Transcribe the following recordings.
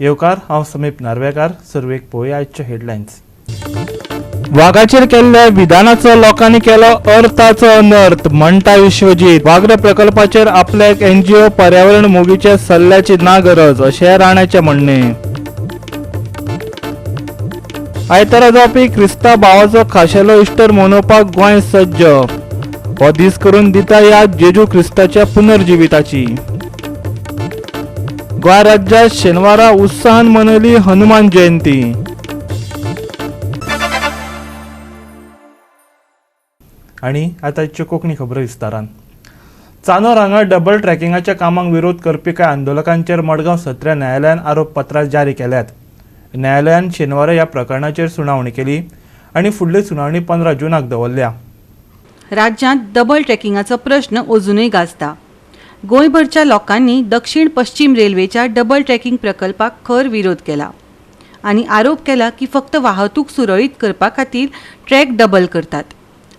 येवकार, हांव समीप नार्वेकार. सुरवेक पळोवया आयच्यो हेडलायन्स. वागाचेर केल्ल्या विधानाचो लोकांनी केलो अर्थाचो अनर्थ, म्हणटा विश्वजीत. वाघ्र प्रकल्पाचेर आपल्याक एनजीओ पर्यावरण मोगीच्या सल्ल्याची ना गरज, अशें राण्याचें म्हणणें. आयतारा जावपी क्रिस्तांव भावाचो खाशेलो इस्टर मनोवपाक गोंय सज्ज. हो दीस करून दिता याद जेजू क्रिस्ताच्या पुनर्जिविताची. गोंय राज्यात शेनवारा उत्साहान मनयली हनुमान जयंती. आणि आतांच्यो कोंकणी खबरो विस्तारान. चांदोर हांगा डबल ट्रॅकिंगाच्या कामाक विरोध करपी कांय आंदोलकांचेर मडगांव सत्र न्यायालयान आरोपपत्रां जारी केल्यात. न्यायालयान शेनवारा ह्या प्रकरणाचेर सुनावणी केली आनी फुडली सुनावणी 15 जूनाक दवरल्या. राज्यांत डबल ट्रॅकिंगाचो प्रश्न अजुनूय गाजता. गोंयभरच्या लोकांनी दक्षिण पश्चिम रेल्वेच्या डबल ट्रॅकिंग प्रकल्पाक खर विरोध केला आनी आरोप केला की फक्त वाहतूक सुरळीत करपा खातीर ट्रॅक डबल करतात.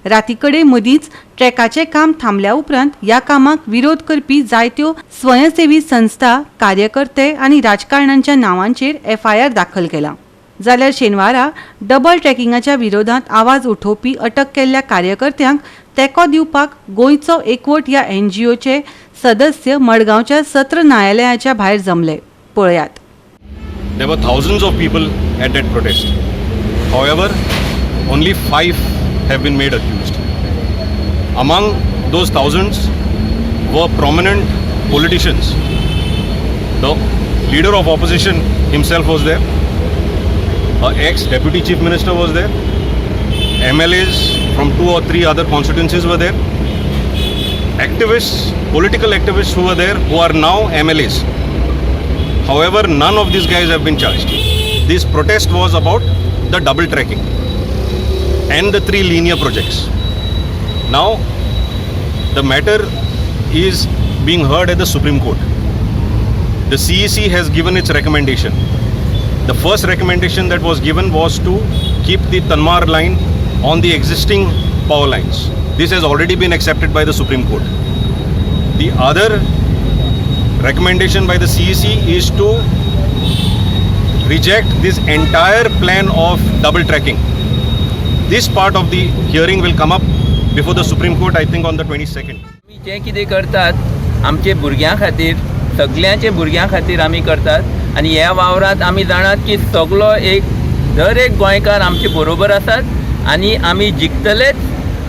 राती कडेन मदींच ट्रॅकाचें काम थांबल्या उपरांत ह्या कामाक विरोध करपी जायत्यो स्वयंसेवी संस्था, कार्यकर्ते आनी राजकारण्यांच्या नांवांचेर एफआयआर दाखल केला. जाल्यार शेनवारा डबल ट्रॅकिंगाच्या विरोधात आवाज उठोवपी अटक केल्ल्या कार्यकर्त्यांक तेंको दिवपाक गोंयचो एकवट ह्या एनजीओचे सदस्य मडगांवच्या सत्र न्यायालयाच्या भायर जमले. पळयात. There were thousands of people at that protest. However, only 5 have been made accused. Among those thousands were prominent politicians. The leader of opposition himself was there. A ex-deputy chief minister was there. MLAs from 2 or 3 other constituencies were there. Activists, political activists who were there, who are now MLAs. However, none of these guys have been charged. This protest was about the double tracking and the 3 linear projects. Now, the matter is being heard at the Supreme Court. The CEC has given its recommendation. The first recommendation that was given was to keep the Tanmar line on the existing power lines. This has already been accepted by the Supreme Court. The other recommendation by the CEC is to reject this entire plan of double tracking. This part of the hearing will come up before the Supreme Court, I think, on the 22nd. आमी जें कितें करतात आमचे भुरग्यां खातीर, सगल्यांचे भुरग्यां खातीर आमी करतात आनी ह्या वावरांत आमी जाणात की सगलो एक दर एक गोंयकार आमचे बरोबर आसात आनी आमी जिखतलेच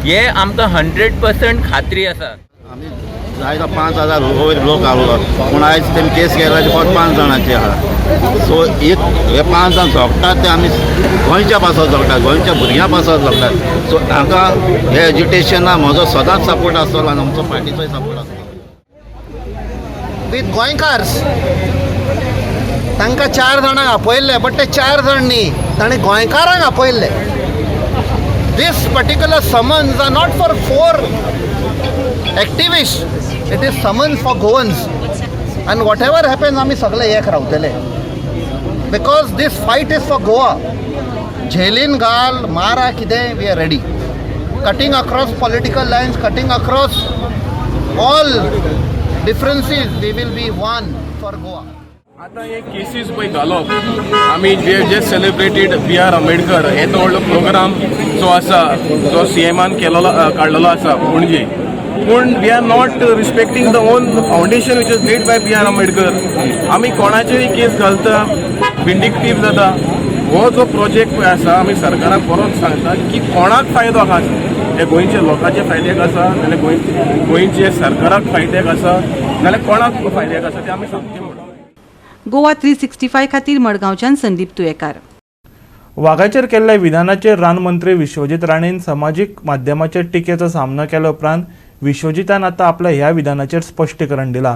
हे आमकां 100% खात्री आसा. आमी जायतो 5000 वयर लोक आहलो, पूण आयज तेमी केस केला ते फक्त 5 जाणांची आहा. सो एक हे 5 जाण झोगटात ते आमी गोंयच्या पासत झोगटात, गोंयच्या भुरग्यां पासत झोगटात. सो हांकां हे एज्युटेशना म्हजो सदांच सपोर्ट आसतलो आनी आमचो पार्टीचोय सपोर्ट आसतलो. विथ गोंयकार्स तांकां 4 जाणांक आपयल्ले, बट ते 4 जाण न्ही, ताणें गोंयकारांक आपयल्ले. This particular summons are not for 4 activist, it is summons for Goans, and whatever happens आमी सगळे एक रावतले, because this fight is for Goa. झेलीन घाल, मारा, कितें, we are ready. Cutting across political lines, cutting across all differences, we will be one for Goa. आतां हे cases पळय घालप, आमी जे just celebrated B are Ambedkar हे तो व्हडलो प्रोग्राम जो आसा, जो सीएमान केलेलो, काडलेलो आसा पणजे, पूण we are not respecting the own foundation which is laid by B R Ambedkar. आमी कोणाचेरय केस घालता, विंडिक्टीव जाता. हो जो प्रोजेक्ट पळय आसा, आमी सरकाराक परत सांगता की कोणाक फायदो आसा? हे गोंयच्या लोकांचे फायद्याक आसा, नाल्यार गोंयचे सरकाराक फायद्याक आसा, नाल्यार कोणाक फायद्याक आसा, ते आमी सांगचे म्हणून. गोवा 365 खातीर मडगांवच्यान संदीप तुयेकार. वागाचेर केल्ल्या विधानाचेर रान मंत्री विश्वजीत राणेन समाजीक माध्यमाचेर टिकेचो सामनो केल्या उपरांत विश्वजितान आतां आपल्या ह्या विधानाचेर स्पश्टीकरण दिलां.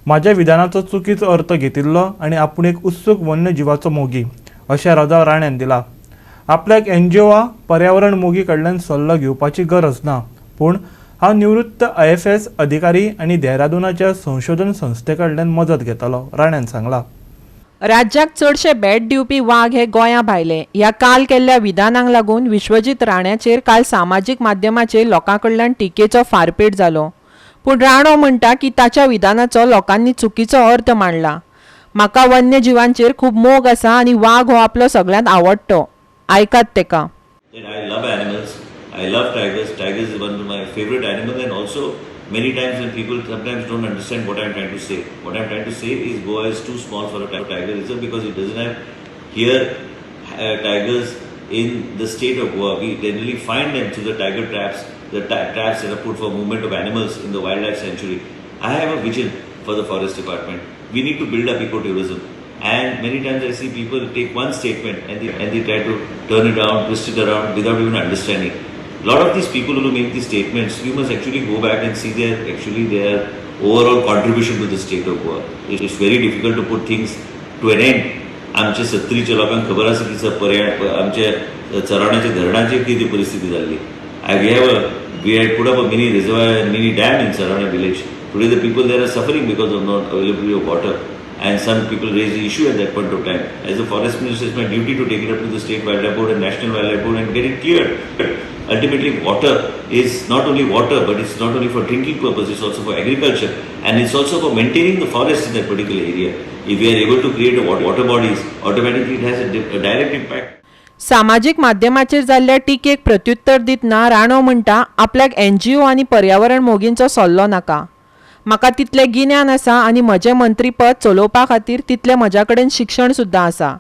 म्हाज्या विधानाचो चुकीचो अर्थ घेतिल्लो आनी आपूण एक उत्सूक वन्यजिवाचो मोगी, अशें रजाव राण्यान दिला. आपल्याक एनजीओ वा पर्यावरण मोगी कडल्यान सल्लो घेवपाची गरज ना, पूण हांव निवृत्त आयएफएस अधिकारी आनी देहरादूनाच्या संशोधन संस्थे कडल्यान मजत घेतालो, राण्यान सांगलां. राज्याक चडशे भेट दिवपी वाग हे गोंया भायले. ह्या काल केल्ल्या विधानांक लागून विश्वजीत राण्याचेर काल सामाजीक माध्यमाचेर लोकां कडल्यान टिकेचो फारपेट जालो. पूण राणो म्हणटा की ताच्या विधानाचो लोकांनी चुकीचो अर्थ मांडला. म्हाका वन्यजिवांचेर खूब मोग आसा आनी वाग हो आपलो सगळ्यांत आवडटो. आयकात तेका. I love animals. I love tigers. Tigers is one of my favorite animals, and also many times when people sometimes don't understand what I'm trying to say. What I'm trying to say is Goa is too small for a tiger reserve because it doesn't have here tigers in the state of Goa. We generally find them through the tiger traps, the traps that are put for movement of animals in the wildlife sanctuary. I have a vision for the forest department. We need to build up ecotourism. And many times I see people take one statement and they try to turn it around, twist it around without even understanding. A lot of these people who make these statements, you must actually go back and see their overall contribution to the state of Goa. It's very difficult to put things to an end. आमचे सत्तरीच्या लोकांक खबर आसा की पर्याय आमच्या चरवण्याच्या धरणाची कितें परिस्थिती जाल्ली. We had put up a mini reservoir and mini dam in Saravane village. Today the people there are suffering because of not availability of water. And some people raise the issue at that point of time. As a forest minister, it's my duty to take it up to the State Wildlife Board and National Wildlife Board and get it cleared. Ultimately, water is not only water, but it's not only for drinking purpose, it's also for agriculture, and it's also for maintaining the forest in that particular area. If we are able to create a water bodies, automatically it has a direct impact. सामाजीक माध्यमाचेर जाल्ल्या टिकेक प्रत्युत्तर दितना राणो म्हणटा आपल्याक NGO आनी पर्यावरण मोगींचो सल्लो नाका. म्हाका तितलें गिन्यान आसा आनी म्हजें मंत्रीपद चलोवपा खातीर तितलें म्हज्या कडेन शिक्षण सुद्दां आसा.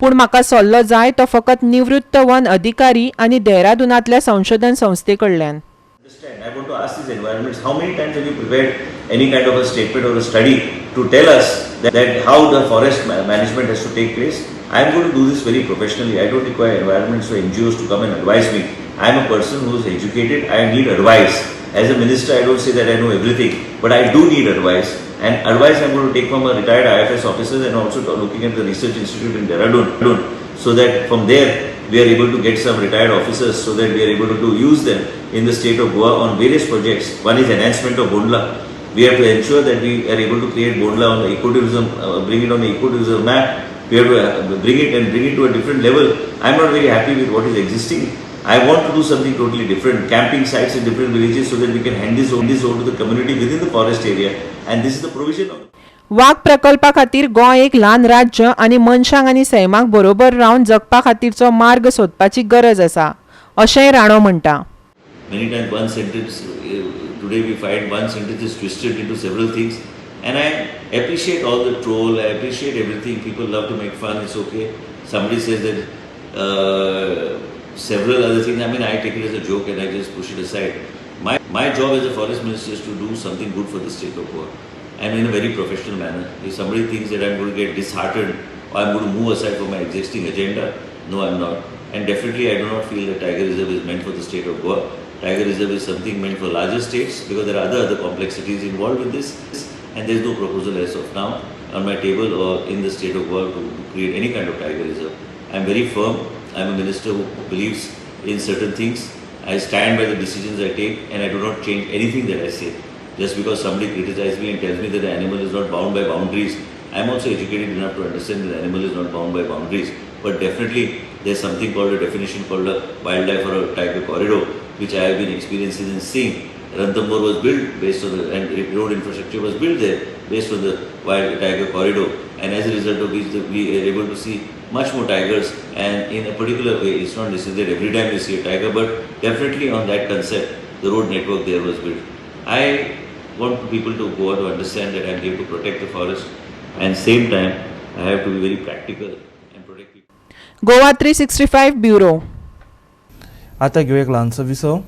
पूण म्हाका सल्लो जाय तो फकत निवृत्त वन अधिकारी आनी देहरादूनांतल्या संशोधन संस्थे कडल्यान. I want to ask these environments, how many times have you prepared any kind of a statement or a study to tell us that how the forest management has to take place? I am going to do this very professionally. I don't require environments or NGOs to come and advise me. I am a person who is educated. I need advice. As a minister, I don't say that I know everything, but I do need advice. And advice I am going to take from a retired IFS officer and also looking at the research institute in Dehradun, so that from there we are able to get some retired officers so that we are able to use them in the state of Goa on various projects. One is enhancement of Bondla. We have to ensure that we are able to create Bondla on the ecotourism, bring it on the ecotourism map. We have to bring it to a different level. I am not very happy with what is existing. I want to do something totally different, camping sites in different villages so that we can hand this over to the community within the forest area, and this is the provision of. वाग प्रकल्पा खातीर गोंय एक ल्हान राज्य आनी मनशांक आनी सैमाक बरोबर रावन जगपा खातीरचो मार्ग सोदपाची गरज आसा अशेंय राणो म्हणटा. Many times one sentence, today we find one sentence is twisted into several things, and I appreciate all the troll, I appreciate everything. People love to make fun, it's okay. Somebody says that several other things, I mean, I take it as a joke and I just push it aside. My job as a forest minister is to do something good for the state of Goa, and in a very professional manner. If somebody thinks that I'm going to get disheartened or I'm going to move aside from my existing agenda, no, I'm not. And definitely I do not feel that Tiger Reserve is meant for the state of Goa. Tiger Reserve is something meant for larger states because there are other complexities involved with this, and there is no proposal as of now on my table or in the state of Goa to create any kind of Tiger Reserve. I'm very firm. I'm a minister who believes in certain things. I stand by the decisions I take and I do not change anything that I say. Just because somebody criticizes me and tells me that the animal is not bound by boundaries, I'm also educated enough to understand that the animal is not bound by boundaries. But definitely there's something called a definition called a wildlife or a tiger corridor, which I have been experiencing and seeing. Ranthambore was built based on the, and road infrastructure was built there based on the wild tiger corridor, and as a result of which we are able to see much more tigers, and in a particular way. It's not necessarily that every time you see a tiger, but definitely on that concept the road network there was built. I want people to go out to understand that I am here to protect the forest, and same time I have to be very practical and protect people. Goa 365 bureau. आता घेऊ एक ल्हानसो विसव.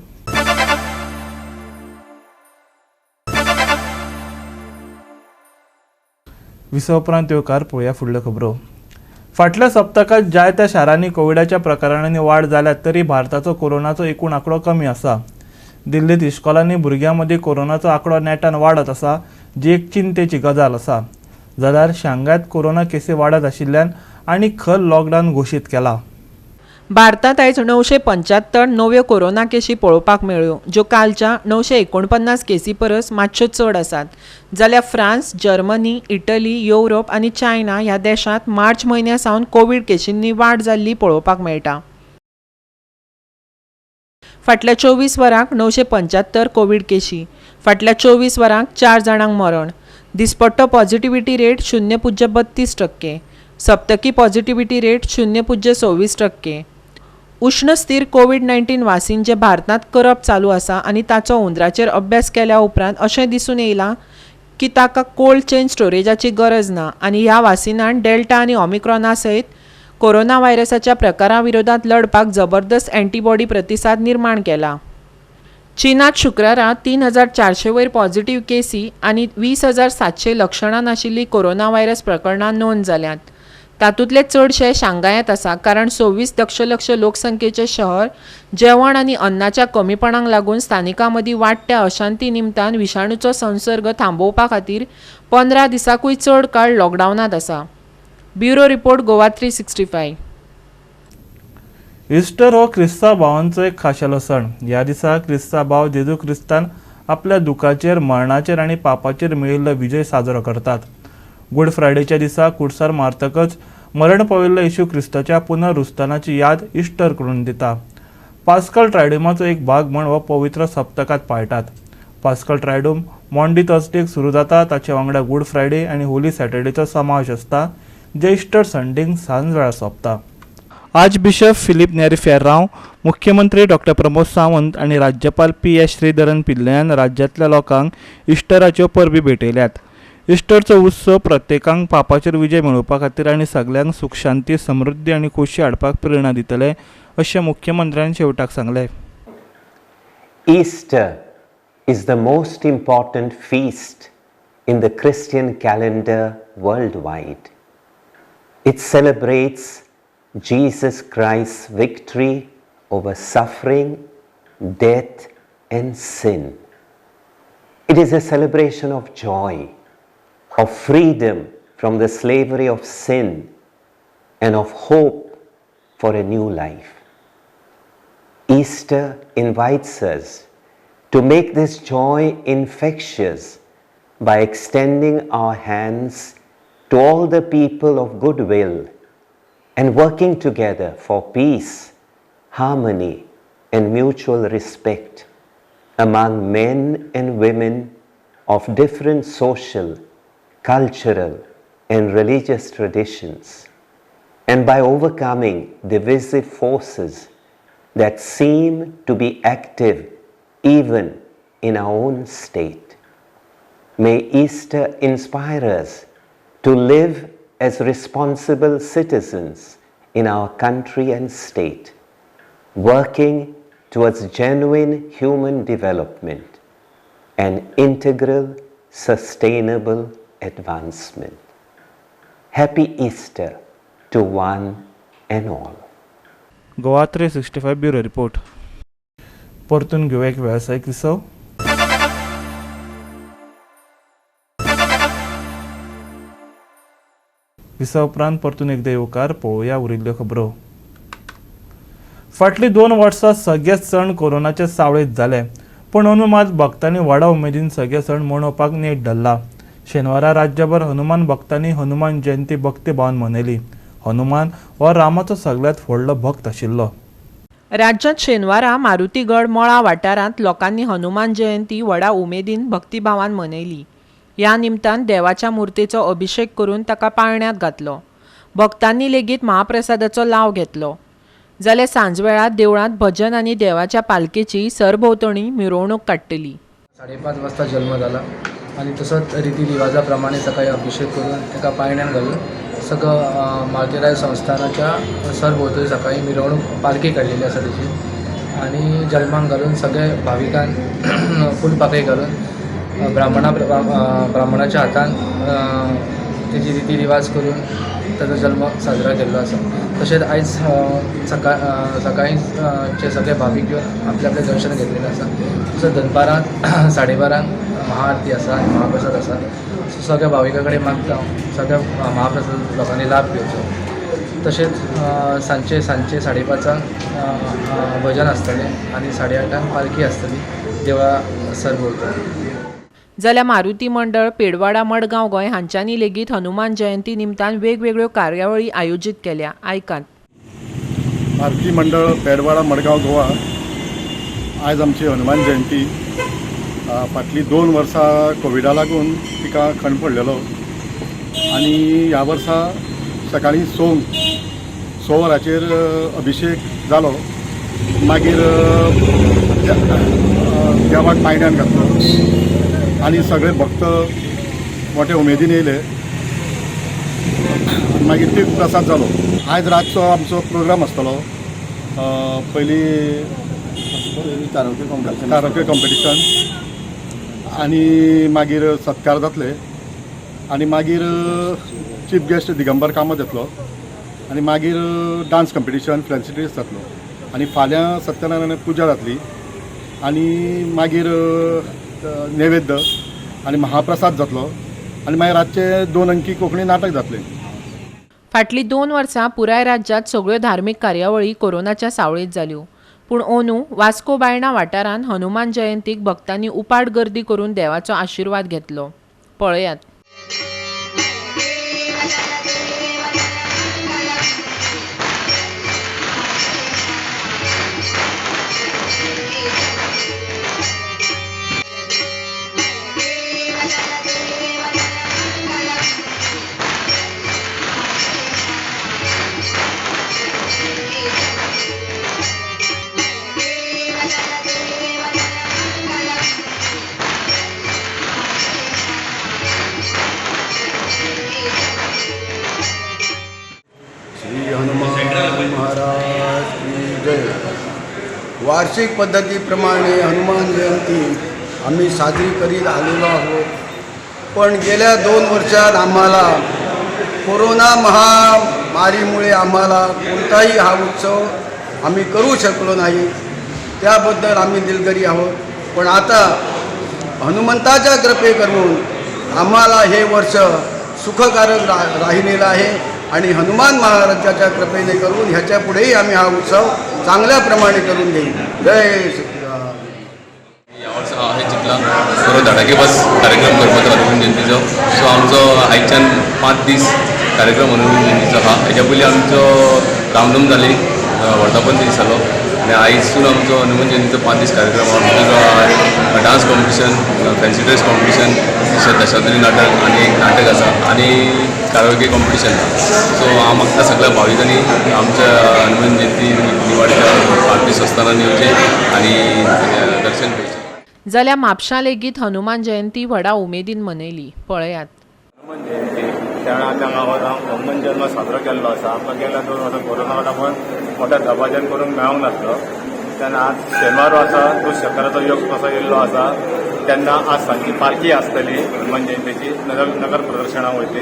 विसव उपरांत येवकार पळोवया फुडल्यो खबरो. फाटल्या सप्तकांत जायत्या शारांनी कोविडाच्या प्रकरणांनी वाड जाल्या तरी भारताचो कोरोनाचो एकूण आंकडो कमी आसा. दिल्लीत इश्कोलांनी भुरग्यां मदीं कोरोनाचो आंकडो नेटान वाडत आसा, जी एक चिंतेची गजाल आसा. जाल्यार शांघायत कोरोना केसी वाडत आशिल्ल्यान आनी खर लॉकडावन घोशीत केला. भारतात आयज 975 नव्यो कोरोना केशी पळोवपाक मेळ्ळ्यो, ज्यो कालच्या 949 केसी परस मातश्यो चड आसात. जाल्यार फ्रांस, जर्मनी, इटली, युरोप आनी चायना ह्या देशांत मार्च म्हयन्या सावन कोवीड केशींनी वाड जाल्ली पळोवपाक मेळटा. फाटल्या 24 वरांक 975 कोवीड केशी, फाटल्या 24 वरांक 4 जाणांक मरण. दिसपट्टो पॉझिटिव्हिटी रेट 0.32%, सप्तकी पॉझिटिव्हिटी रेट 0.26%. उश्ण स्थिर कोविड-19 वासीन जें भारतांत करप चालू आसा आनी ताचो उंदराचेर अभ्यास केल्या उपरांत अशें दिसून येयलां की ताका कोल्ड चेन स्टोरेजाची गरज ना आनी ह्या वासिनान डेल्टा आनी ओमिक्रॉना सयत कोरोना व्हायरसाच्या प्रकारा विरोधात लढपाक जबरदस्त अँटीबॉडी प्रतिसाद निर्माण केला. चीनात शुक्रारा 3400 वयर पॉझिटिव्ह केसी आनी 20,700 लक्षणां नाशिल्ली कोरोना व्हायरस प्रकरणां नोंद जाल्यांत. तातूंतले चडशे शांघायांत आसा, कारण 26 दशलक्ष लोकसंख्येचें शहर जेवण आनी अन्नाच्या कमीपणाक लागून स्थानिकां मदीं वाडट्या अशांती निमतान विशाणूचो संसर्ग थांबोवपा खातीर 15 दिसांकूय चड काळ लॉकडावनांत आसा. Bureau report, Goa 365. Easter हो क्रिस्तांव भावांचो एक खाशेलो सण. ह्या दिसा क्रिस्तांव भाव जेजू क्रिस्तान आपल्या दुखाचेर, मरणाचेर आनी पापाचेर मेळिल्लो विजय साजरो करतात. गुड फ्रायडेच्या दिसा कुडसार मारतकच मरण पाविल्ल्या येशू क्रिस्ताच्या पुनरुत्थानाची याद इस्टर करून दिता. पास्कल ट्रायडुमाचो एक भाग म्हूण हो पवित्र सप्तकांत पाळटात. पास्कल ट्रायडूम मॉन्डी थर्सडेक सुरू जाता. ताचे वांगडा गुड फ्रायडे आनी होली सॅटर्डेचो समावेश आसता, जे इस्टर संडेक सांजवेळार सोंपता. आर्च बिशप फिलीप नेरी फेर्रांव, मुख्यमंत्री डॉक्टर प्रमोद सावंत आनी राज्यपाल पी.एस. श्रीधरन पिल्लयान राज्यांतल्या लोकांक इस्टराच्यो परबी भेटयल्यात. इस्टरचो उत्सव प्रत्येकांक पापाचेर विजय मेळोवपा खातीर आनी सगल्यांक सुख, शांती, समृद्धी आनी खोशी हाडपाक प्रेरणा दितले अशें मुख्यमंत्र्यान शेवटाक सांगलें. Easter is the most important feast in the Christian calendar worldwide. It celebrates Jesus Christ's victory over suffering, death, and sin. It is a celebration of joy, of freedom from the slavery of sin, and of hope for a new life. Easter invites us to make this joy infectious by extending our hands to all the people of goodwill and working together for peace, harmony, and mutual respect among men and women of different social, cultural, and religious traditions, and by overcoming divisive forces that seem to be active even in our own state. May Easter inspire us to live as responsible citizens in our country and state, working towards genuine human development and integral, sustainable advancement. Happy Easter to one and all. Goa 365 bureau report. परतून घेवया एक वेवसायीक विसव. विसव उपरांत परतून एकदां येवकार. पळोवया उरिल्ल्यो खबरो. फाटलीं 2 वर्सां सगळे सण कोरोनाचे सावळेंत जाले, पूण अंदू मात भक्तांनी व्हडा उमेदीन सगळे सण मनोवपाक नेट धरला. शेनवारा राज्यभर हनुमान भक्तांनी हनुमान जयंती भक्तिभावान मनयली. हनुमान हो रामाचो सगळ्यांत व्हडलो भक्त आशिल्लो. राज्यांत शेनवारा मारुतीगड मळा वाठारांत लोकांनी हनुमान जयंती व्हडा उमेदीन भक्तिभावान मनयली. ह्या निमतान देवाच्या मूर्तेचो अभिषेक करून ताका पाळण्यांत घातलो. भक्तांनी लेगीत महाप्रसादाचो लाव घेतलो. जाल्यार सांजवेळा देवळांत भजन आनी देवाच्या पालखेची सरभोंवतणी मिरवणूक काडटली. 5:30 वाजता जल्म जाला आनी तसोच रिती रिवाजा प्रमाणे सकाळी अभिषेक करून ताका पाळण्यांत घालून सगळं मारुतीराय संस्थानाच्या सरभोंवतणी सकाळी मिरवणूक पालखी काडलेली आसा तेजी आनी जल्माक घालून सगळे भाविकान फुलपाखळी घालून ब्राह्मणाच्या हातान तेजी रिती रिवाज करून ताजो जल्म साजरा केल्लो आसा. तशेंच आयज सकाळीं सगळे भावीक येवन आपलें आपलें दर्शन घेतलेलें आसा. तसोच दनपारां 12:30 महाआरती आसा आनी महाप्रसाद आसा. सो सगळ्या भाविकां कडेन मागता हांव सगळ्या महाप्रसाद लोकांनी लाभ घेवचो. तशेंच सांजचे 5:30 भजन आसतलें आनी 8:30 पालखी आसतली देवळा सरभोंवतणी. जाल्यार मारुती मंडळ पेडवाडा मडगांव गोंय हांच्यांनी लेगीत हनुमान जयंती निमतान वेगवेगळ्यो कार्यावळी आयोजीत केल्या. आयकात. मारुती मंडळ पेडवाडा मडगांव गोवा आयज आमची हनुमान जयंती. फाटलीं 2 वर्सां कोविडा लागून तिका खंड पडलेलो आनी ह्या वर्सा सकाळीं 6 वरांचेर अभिशेक जालो. मागीर देवाक पायण्यान घातलो आनी सगळे भक्त मोठे उमेदीन येयले. मागीर तीर्थ प्रसाद जालो. आयज रातचो आमचो प्रोग्राम आसतलो. पयलीं कारोके कॉम्पिटिशन आनी मागीर सत्कार जातले आनी मागीर चीफ गेस्ट दिगंबर कामत येतलो आनी मागीर डांस कॉम्पिटिशन फॅन्सी ड्रेस जातलो आनी फाल्यां सत्यनारायण पुजा जातली आनी मागीर नैवेद्य आनी महाप्रसाद जातलो आनी मागीर रातचे 2 अंकी कोंकणी नाटक जातलें. फाटलीं 2 वर्सां पुराय राज्यांत सगळ्यो धार्मीक कार्यावळी कोरोनाच्या सावळेंत जाल्यो. पूण अंदू वास्को बायणा वाठारांत हनुमान जयंतीक भक्तांनी उपाट गर्दी करून देवाचो आशिर्वाद घेतलो. पळयात. वार्षिक पद्धतीप्रमाणे हनुमान जयंती आम्ही साजरी करीत आलेलो आहोत. पण गेल्या 2 वर्षात आम्हाला कोरोना महामारीमुळे आम्हाला कोणताही हा उत्सव आम्ही करू शकलो नाही, त्याबद्दल आम्ही दिलगिरी आहोत. पण आता हनुमंताच्या कृपे करून आम्हाला हे वर्ष सुखकारक राहिलेलं आहे आणि हनुमान महाराजाच्या कृपेने करून ह्याच्या पुढेही आम्ही हा उत्सव चांगल्या प्रमाणे करून घेऊ. जय श्रीराम. ह्या वर्सा हे चिंतला बरो धडाकेबाज कार्यक्रम करपाचो हनुमान जयंतीचो. सो आमचो आयच्यान 5 दीस कार्यक्रम हनुमान जयंतीचो आहा. हेच्या पयलीं आमचो रामनम जाली, वर्धापन दीस जालो आनी आयजसून आमचो हनुमान जयंतीचो 5 दीस कार्यक्रम आहा. भितर dance competition, fancy dress competition, दशावतारी नाटक आनी एक नाटक आसा आनी कारोके कॉम्पिटिशन. सो हांव मागता सगळ्या भाविकांनी आमच्या हनुमान जयंती निवाडच्या 5 दीस आसतना येवचें आनी दर्शन घेवचें. जाल्यार म्हापशां लेगीत हनुमान जयंती व्हडा उमेदीन मनयली. पळयात. हनुमान जयंती त्यावेळी आमच्या गांवांत हनुमान जल्म साजरो केल्लो आसा. आमकां गेल्या 2 वर्सां कोरोना लागून मोठ्या दबाज्यान करूंक मेळोंक नासलो. तेन्ना आज शेनवार आसा, तो शेतकाराचो योग कसो येयल्लो आसा. तेन्ना आज सांजची पालखी आसतली हनुमान जयंतीची, नगर प्रदर्शनाक वयतली.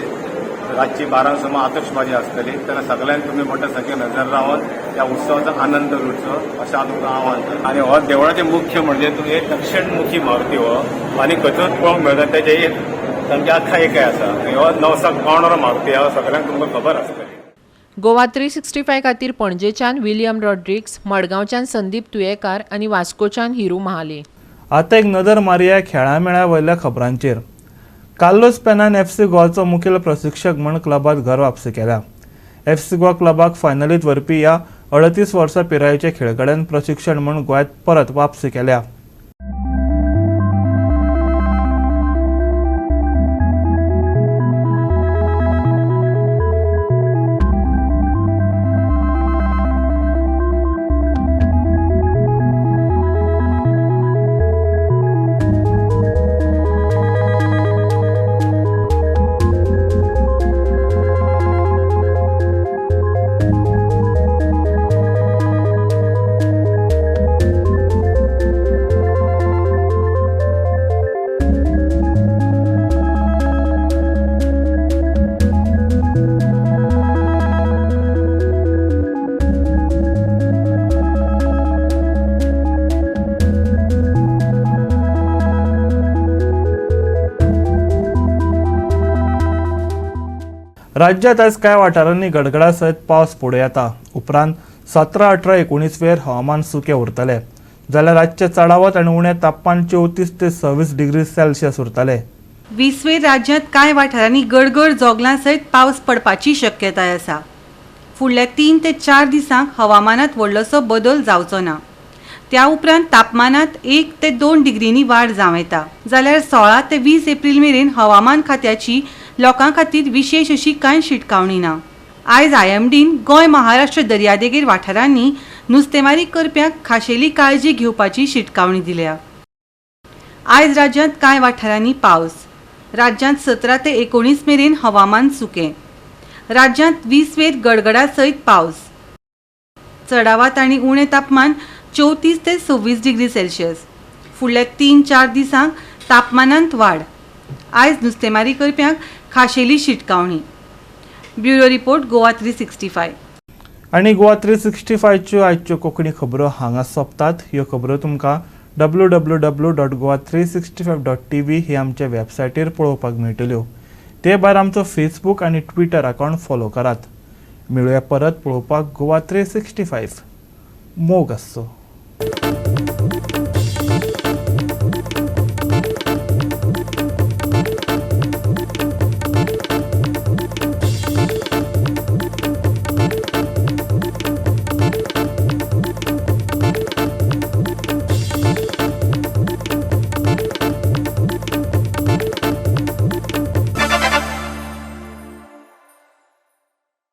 रातची 12 सुमार आतशबाजी आसतली. तेन्ना सगळ्यांक तुमी मोठ्या संख्येन नजर रावन ह्या उत्सवाचो आनंद लुटचो अशें हांव तुमकां आव्हान करता. आनी हो देवळाचें मुख्य म्हणजे तुमी दक्षिणमुखी मारुती हो आनी खंयचोच पळोवंक मेळटा तेजें एक सामकें आख्खा एकय आसा. हो 900 पावंडो मारुती आहा, सगळ्यांक तुमकां खबर आसतली. गोवा 365 खातीर पणजेच्यान विलियम रॉड्रिक्स, मडगांवच्यान संदीप तुयेकार आनी वास्कोच्यान हिरू महाले. आतां एक नदर मारया खेळां मेळा वयल्या खबरांचेर. कार्लोस पेनान FC गोवाचो मुखेल प्रशिक्षक म्हूण क्लबात घर वापसी केल्या. FC Goa क्लबाक फायनलीत व्हरपी ह्या 38 वर्सां पिरायेच्या खेळगड्यान प्रशिक्षण म्हूण गोंयांत परत वापसी केल्या. राज्यात आज कांय वाठारांनी गडगडा सयत पावस पडूं येता. उपरांत 17, 18, 19 वेर हवामान सुकें उरतलें. जाल्यार रातचें चडावत आनी उणें तापमान 34 ते 26 डिग्री सेल्सियस उरतलें. 20 वेर राज्यांत कांय वाठारांनी गडगड जोगलां सयत पावस पडपाची शक्यताय आसा. फुडल्या 3 ते 4 दिसांक हवामानांत व्हडलोसो बदल जावचो ना. त्या उपरांत तापमानांत 1 ते 2 डिग्रींनी वाड जावं येता. जाल्यार 16 ते 20 एप्रील मेरेन हवामान खात्याची लोकां खातीर विशेश अशी कांय शिटकावणी ना. आयज आयएमडीन गोंय, महाराष्ट्र दर्यादेगेर वाठारांनी नुस्तेमारी करप्यांक खाशेली काळजी घेवपाची शिटकावणी दिल्या. आयज राज्यांत कांय वाठारांनी पावस. राज्यांत 17 ते 19 मेरेन हवामान सुकें. राज्यांत 20 वेर गडगडा सयत पावस. चडावात आनी उणें तापमान 34 ते 26 डिग्री सेल्सियस. फुडल्या 3-4 दिसांक तापमानांत वाड. आयज नुस्तेमारी करप्यांक खाशेली शिटकावणी. Bureau report, Goa 365. आनी गोवा 365च्यो आयच्यो कोंकणी खबरो हांगा सोंपतात. ह्यो खबरो तुमकां www.goa365.tv ही आमच्या वेबसायटीर पळोवपाक मेळटल्यो. ते भायर आमचो फेसबूक आनी ट्विटर अकावंट फॉलो करात. मेळुया परत पळोवपाक गोवा 365. मोग आसचो.